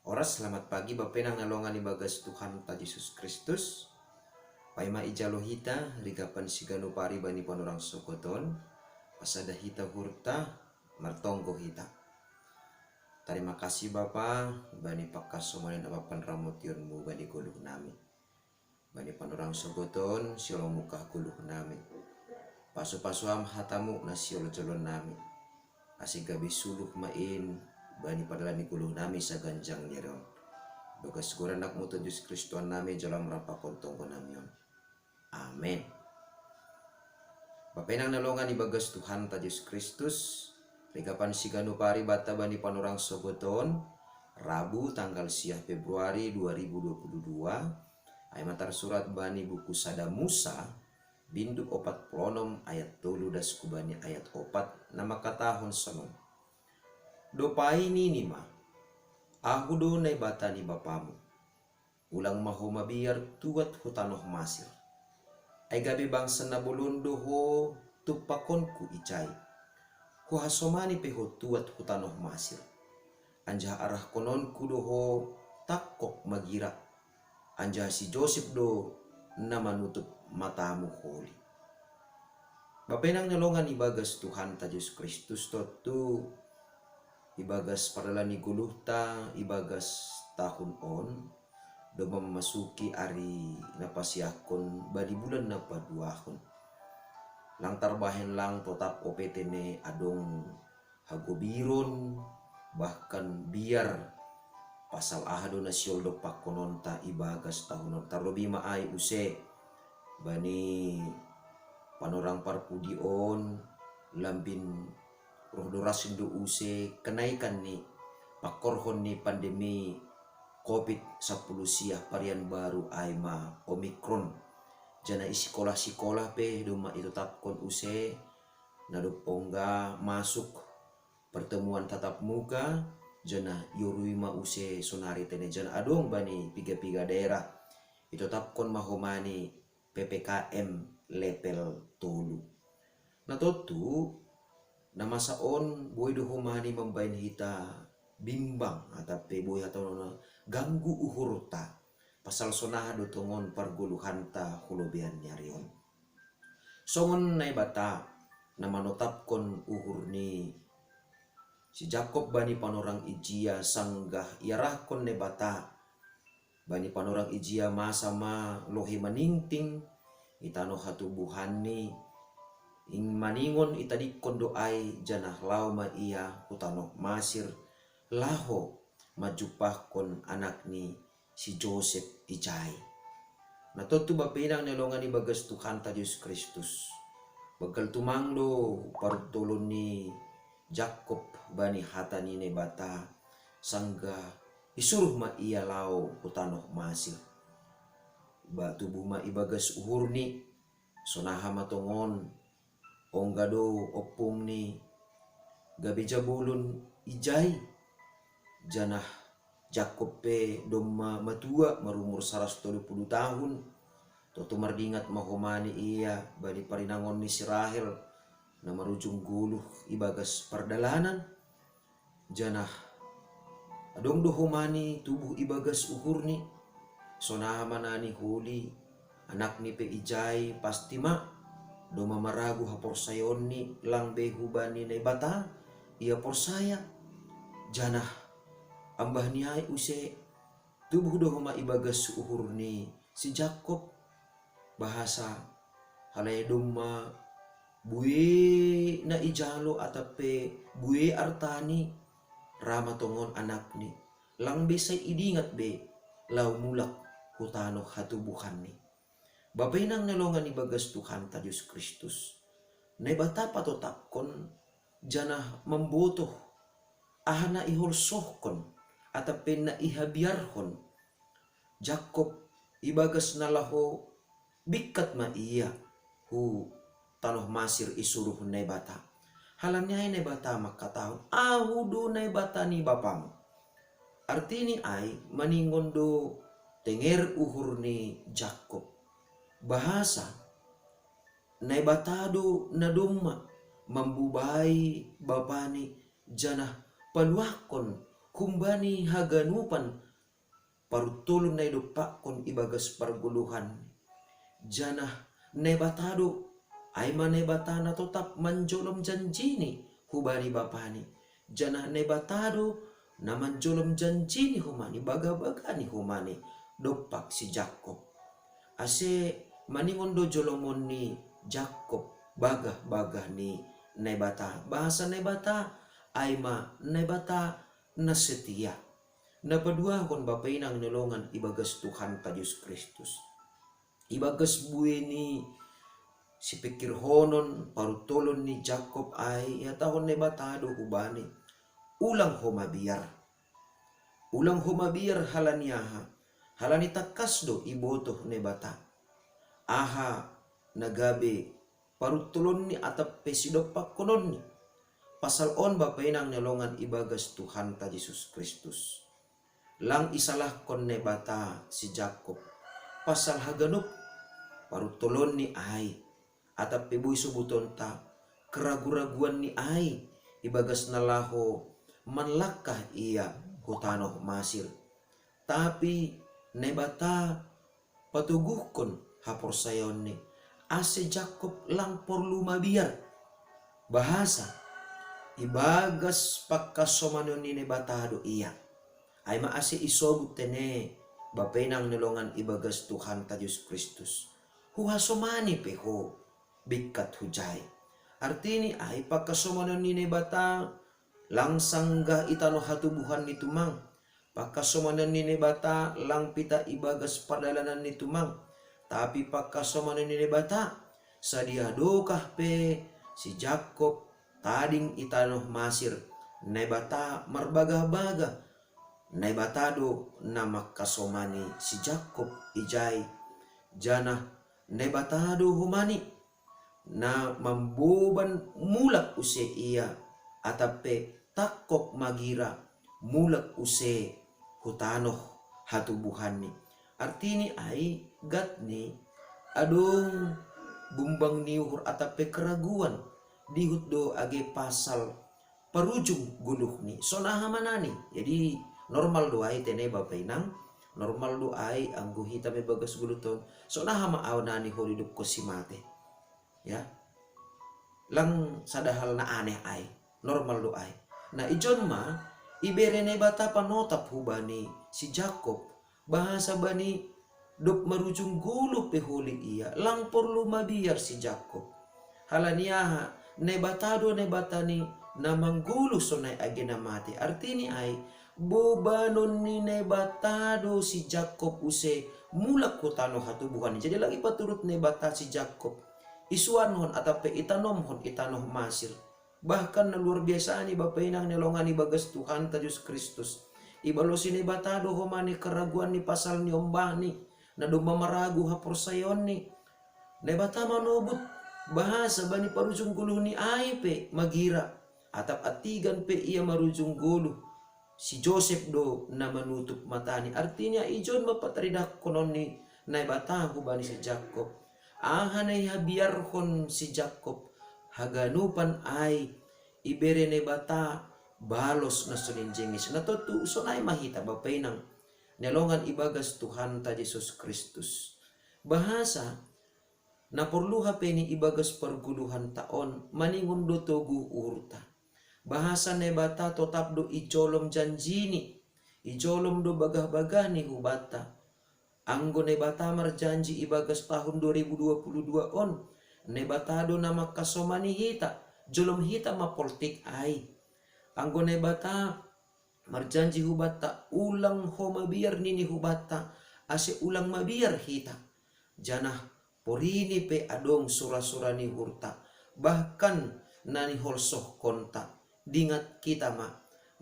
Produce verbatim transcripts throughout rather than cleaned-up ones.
Oras, selamat pagi Bapenang na longan ibagas Tuhanta Jesus Kristus. Paima ijalo hita rigapan siganup ari bani panorang sogoton, pasada hita uhurta, martonggo hita. Tarima kasih Bapa, bani pakasomanen ampa panramotionmu bani goluh nami. Bani panorang sogoton, sihol mukah goluh nami. Pasu-pasu am hatamu na sihol jolon nami. Ase gabe suluh ma in bani pardalan ni goluh nami saganjang ni ari on. Bagas goran anakmu Jesus Kristus Tuhan nami, jalo am rap pakon tonggo nami on. Amen. Bapenang na longan ibagas Tuhanta Jesus Kristus, rigapan siganup ari banta bani panorang sogoton, Rabu tanggal siah Februari dua ribu dua puluh dua, ai ma tarsurat bani buku sada Musa, bindu opat puluh onom ayat tolu das hubani ayat opat, na mangkatahon sonon. Dopai nini ma, Ahu do Naibata ni bapamu. Ulang ma ho mabiar tuat hu tanoh Masir. Ai gabe bangsa na bolon do ho tumpakonku ijai. Huhasomani pe ho tuat hu tanoh Masir. Anjaha arahkononku do ho tangkok magira. Anjaha si Josep do na manutup matamu holi. Bapenang na longan ibagas Tuhanta Jesus Kristus, tontu ibagas pardalan ni goluhta ibagas tahun on, domma mamasuki ari na pasiahkon bani bulan na paduahon. Lang tarbahen lang totap ope tene adong hagobiron, bahkan biar pasal aha do na sihol dompakkononta ibagas tahun on. Tarlobi ma ai use bani panorang parpudi on, lambin roh do rasing do use kenaikan ni pangkorhon ni pandemi covid sampulu siah varian baru ai ma Omikron. Janah i sikolah-sikolah pe domma itotapkon use, na dob ongga masuk pertemuan tatap muka, janah iorui ma use sonari tene, janah adong bani piga-piga daerah itotapkon ma homa ni P P K M level tolu. Na tontu, na masa on boi do homa ni mambahen hita bimbang, atap pe boi hata on ganggu uhurta, pasal sonaha do tongon pargoluhanta hu lobeian ni ari on. Songon Naibata na manotapkon uhur ni si Jakob bani panorang ijia, sanggah iarahkon Naibata bani panorang ijia masa ma lohe maningting i tanoh hatubuhanni, ing maningon itadingkon do ai, janah laho ma ia hu tanoh Masir, laho manjumpahkon anakni si Josep ijai. Na tontu Bapenang na longan ibagas Tuhanta Jesus Kristus, banggal tumang do paruntolon ni Jakob bani hata ni Naibata, sanggah isuruh ma ia laho hu tanoh Masir. Ba tubuh ma ibagas uhurni, sonaha ma tongon, ongga do ompungni gabe jabolon ijai, janah Jakob pe domma matua marumur saratus tolu pulu tahun. Tontu mardingat ma homa ni ia bani parinangon ni si Rahel na marujung goluh ibagas pardalanan. Janah adong do homa ni tubuh ibagas uhurni, sonaha ma na niholi, anakni pe ijai pasti ma domma maragu haporsayaonni, lang be hubani Naibata ia porsaya. Janah ambah ni ai use tubuh do homa ibagas uhur ni si Jakob, bahasa halai domma buei na ijalo atap pe buei artani, ra ma tongon anakni, lang be sai idingat be laho mulak hu tanoh hatubuhanni. Bapenang na longan ibagas Tuhanta Jesus Kristus, Naibata patotapkon janah mambotoh aha na iholsohkon atap pe na ihabiarhon Jakob ibagas na laho bingkat ma ia hu tanoh Masir isuruh Naibata. Halani ai Naibata mangkatahon, Ahu do Naibata ni bapam. Artini ai maningon do tenger uhur ni Jakob. Bahasa Naibata do na domma mambubai bapani janah paluahkon Kumbani haganupan paruttolon na idoppa'kon ibagas parguluhan. Janah Naibata do, ai ma Naibata na totap manjolom janjini hubani bapani. Janah Naibata do na manjolom janjini humani, baga-bagani humani, doppak si Jakob. Ase maningon do jolomon ni Jakob bagah-bagah ni Naibata. Bahasa Naibata, ai ma Naibata na setia. Na paduahon bapa inang ni longan ibagas Tuhanta Jesus Kristus. Ibagas buei ni sipikirhonon paruttolon ni Jakob ai, ihatahon Naibata do hubani, ulang ho mabiar. Ulang ho mabiar halani aha? Halani tangkas do ibotoh Naibata aha na gabe paruttolonni atap pe sidoppakkononni. Pasal on bapa inang ni longan ibagas Tuhanta Jesus Kristus. Lang isalahkon Naibata si Jakob pasal haganup paruttolonni ai, atap pe boi sobutonta keragu-raguanni ai ibagas na laho manlangkah ia hu tanoh Masir. Tapi Naibata patoguhkon haporsayaonni, ase Jakob lang porlu mabiar. Bahasa ibagas pangkasomanion ni Naibata do ia. Ai ma ase isobut tene bapa inang ni longan ibagas Tuhanta Jesus Kristus, huhasomani pe ho bingkat hujai. Artini ai pangkasomanion ni Naibata lang sanggah i tanoh hatubuhanni tumang. Pangkasomanion ni Naibata lang pita ibagas pardalananni tumang. Tapi pangkasomanion ni Naibata, sadia dokah pe si Jakob tading i tanoh Masir, Naibata marbagah-bagah. Naibata do na mangkasomani si Jakob ijai. Janah Naibata do humani na mamboban mulak use ia, atap pe tangkok magira mulak use hu tanoh hatubuhanni. Artini ai gatni adong bumbang ni uhur atap pe keraguan, dihut do age pasal parujung goluhni. Sonaha ma nani? Jadi normal do ai tene bapa inang, normal do ai anggo hita me bagas goluhta on. Sonaha ma au nani ho didok ho si mate? Ya. Lang sada hal na aneh ai, normal do ai. Na ijon ma ibere Naibata panotap hubani si Jakob, bahasa bani dob marujung goluh pe holi ia, lang porlu mabiar si Jakob. Halani aha? Naibata do Naibata ni na manggoluh sonai age na mate. Artini ai bobanon ni Naibata do si Jakob use mulak hu tanoh hatubuhan. Jadi lang ipaturut Naibata si Jakob, isuanhon atap pe itanomhon i tanoh Masir. Bahkan na luar biasa ni bapa inang ni longan ibagas Tuhanta Jesus Kristus. Ibalosi Naibata do homani keraguanni pasal ni ombahni na domma maragu haporsayaonni. Naibata manobut bahasa bani parujung goluhni ai pe magira, atap antigan pe ia marujung goluh, si Josep do na manutup matani. Artinya ijon ma pataridahkononni Naibata hubani si Jakob. Aha na ihabiarhon si Jakob? Haganupan ai ibere Naibata balos na so ninjengis. Na tontu sonai ma hita bapa inang ni longan ibagas Tuhanta Jesus Kristus. Bahasa na porlu hape ni ibagas pargoluhanta on maningon do togu uhurta. Bahasa Naibata totap do ijolom janjini, ijolom do bagah-bagahni hubanta. Anggo Naibata marjanji ibagas tahun dua ribu dua puluh dua on, Naibata do na mangkasomani hita, jolom hita ma poltik ai. Anggo Naibata marjanji hubanta, ulang ho mabiar nini hubanta, ase ulang mabiar hita. Janah porini pe adong sura-sura ni uhurta, bahkan na niholsohkonta. Dingat hita ma,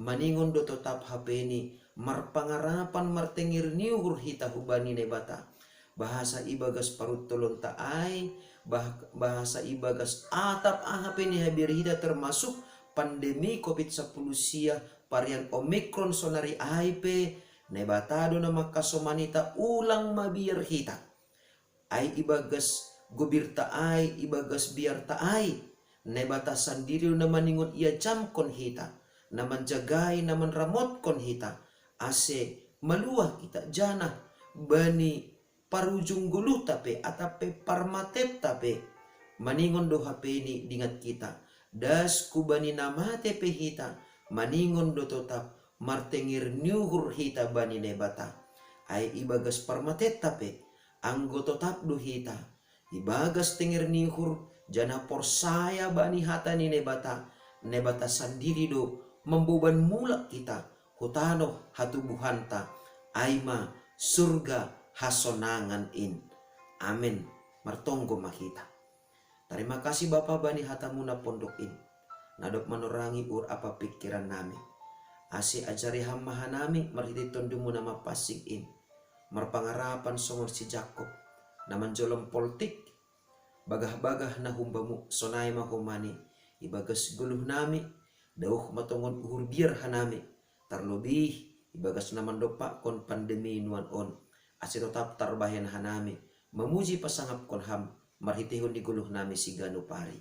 maningon do totap hape ni marpangarapan martenger ni uhur hita hubani Naibata. Bahasa ibagas paruttolonta ai, bah-, bahasa ibagas atap aha pe ni habiar hita termasuk pandemi covid sapuluh sia varian Omikron sonari ai pe, Naibata do na mangkasomanita ulang mabiar hita. Ai ibagas gobirta ai, ibagas biarta ai, Naibata sandiri do na maningon iajamkon hita. na manjagai, na manramotkon hita, ase maluah hita janah bani parujung goluhta pe atape parmatetta pe, maningon do hape ni dingat hita, das ku bani na mate pe hita, maningon do totap martenger ni uhur hita bani Naibata. Ai ibagas parmatetta pe, anggo totap do hita ibagas tenger ni uhur, janah porsaya bani hata ni Naibata, Naibata sandiri do mamboban mulak hita hu tanoh hatubuhanta, ai ma surga hasonangan in. Amen. Martonggo ma hita. Tarima kasih Bapa bani hatamu na pondok in, na dob manorangi uhur ampa pingkiran nami. Ase ajari Ham ma hanami marhitei Tondumu na mapansing in, marpangarapan songon si Jakob, na manjolom poltik, bagah-bagah na humbamu, sonai ma homani ibagas goluh nami, dauh ma tongon uhur biar hanami, tarlobih ibagas na mandompakkon pandemi nuan on, ase totap tarbahen hanami mamuji pasangapkon Ham marhiteihon ni goluh nami siganup ari.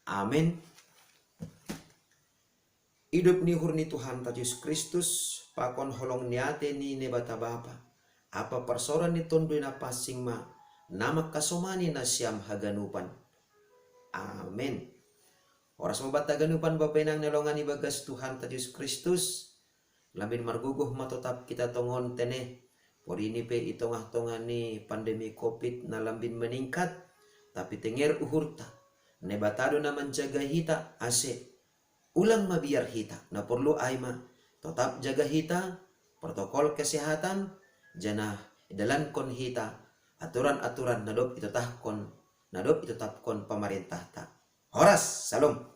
Amen. Idop ni uhur ni Tuhanta Jesus Kristus, pakon holong ni ate ni Naibata Bapa, ampa parsaoran ni Tonduy Napansing ma, na mangkasomani nasiam haganupan. Amen. Horas ma banta haganupan Bapa inang na hinaholongan ibagas Tuhanta Jesus Kristus. Lambin margogoh ma totap hita tongon tene, porini pe i tongah-tongah ni pandemi covid na lambin meningkat, tapi tenger uhurta, Naibata do na manjaga hita ase ulang mabiar hita. Na porlu ai ma totap jaga hita protokol kesehatan, janah idalankon hita aturan-aturan na dob itotahkon, na dob itotapkon pamarentahta. Horas, salom.